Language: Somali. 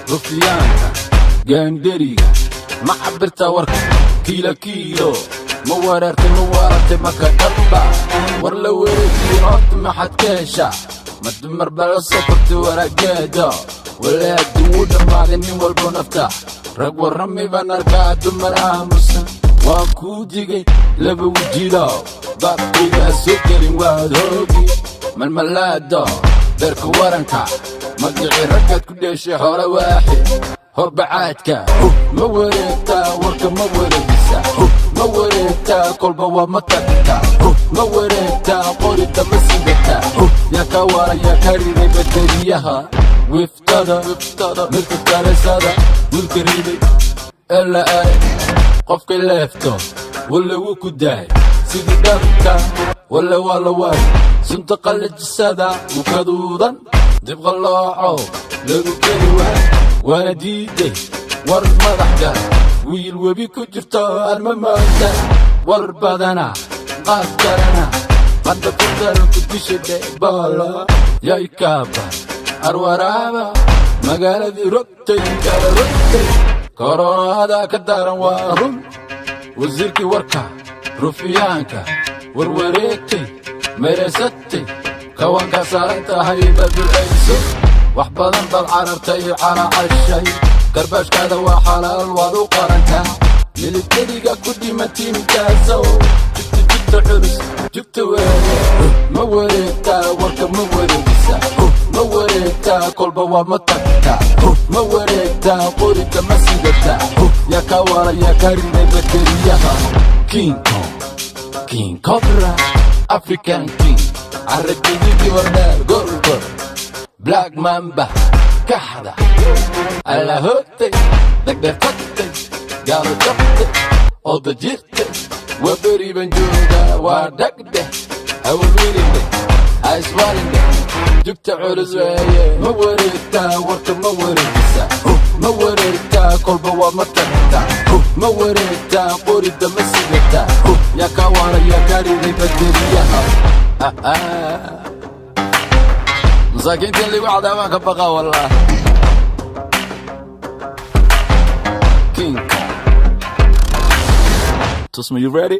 Rufiyaanka gaandheriga ma cabirtaa warka kiilo kiilo? Ma wareertay, ma waarartay, maka dhaba war la wareejiye? Horta maxaad ka heshaa? Ma dumar baa la soo kortay waraageeda? Wale haddii wuu dhammaaday nin walbo nafta. Rag warrami baan arkaa, dumar aamusan. Waan kuu digay, laba wajiilo, baabkayga ha soo gelin, waad hoogi. Malmalaado beerka waranka, magicii raggaad ku dheeshay hore waaxid horbacaadka. Ma wareegtaa warka? Ma wareegisa? Ma wareegtaa? Kolba waa ma tagtaa? Ma wareegtaa? Qorida ma sidataa? Yaa ka wara, yaa ka riday bateriyaha wiftada, mirka kalisada, wiilka riday ee la aaray, qofka leefto walla wuu ku dahay sidii dharka, walla waa la waay sunta qallajisada mukaduudan dibqallooco lagu keli waay, waana diiday war madax gar wiil webi ku jirto arma maanta war badana qaab darana qadha ku daran ku disha dhebaalo yaykaaba arwaraaba magaaladii rogtay, kala rogtay, koronada ka daran, waa run. Wasiirkii warka, rufiyaanka warwareegtay, mereysatay, kawanka saaran tahay baducayso. Wax badan baad carartay, caracashay, garbaashkaada waa xalaal, waad u qarantaa. Militariga ku dhima tiimkaasow, jugta, jugta culus, jugta weeye. Ma wareegtaa warka? Ma wareegisa? Ma wareegtaa? Kolba waa ma tagtaa? Ma wareegtaa? Qorida ma sidataa? Yaa ka wara, yaa ka riday bateriyaha? King Kong, King Cobra, African King, carragedidii wardheer, gorgor, Black Mamba, kaxda allahoogtay, degdheer tagtay, gaalo jabtay, ooda jirtay, waa beri baan joogaa, waa dhagdheh, hawalwelindheh, haiswaalindheh, jugta culus weeye. Ma wareegtaa warka? Ma wareegisa? Ma wareegtaa? Kolba waa ma tagtaa? Ma wareegtaa? Qorida ma sidataa? Yaa ka wara, yaa ka riday bateriyaha? Masaakiinta in lagu cadaabaan ka baqaa, wallah. King Kong. Tusmo, you ready?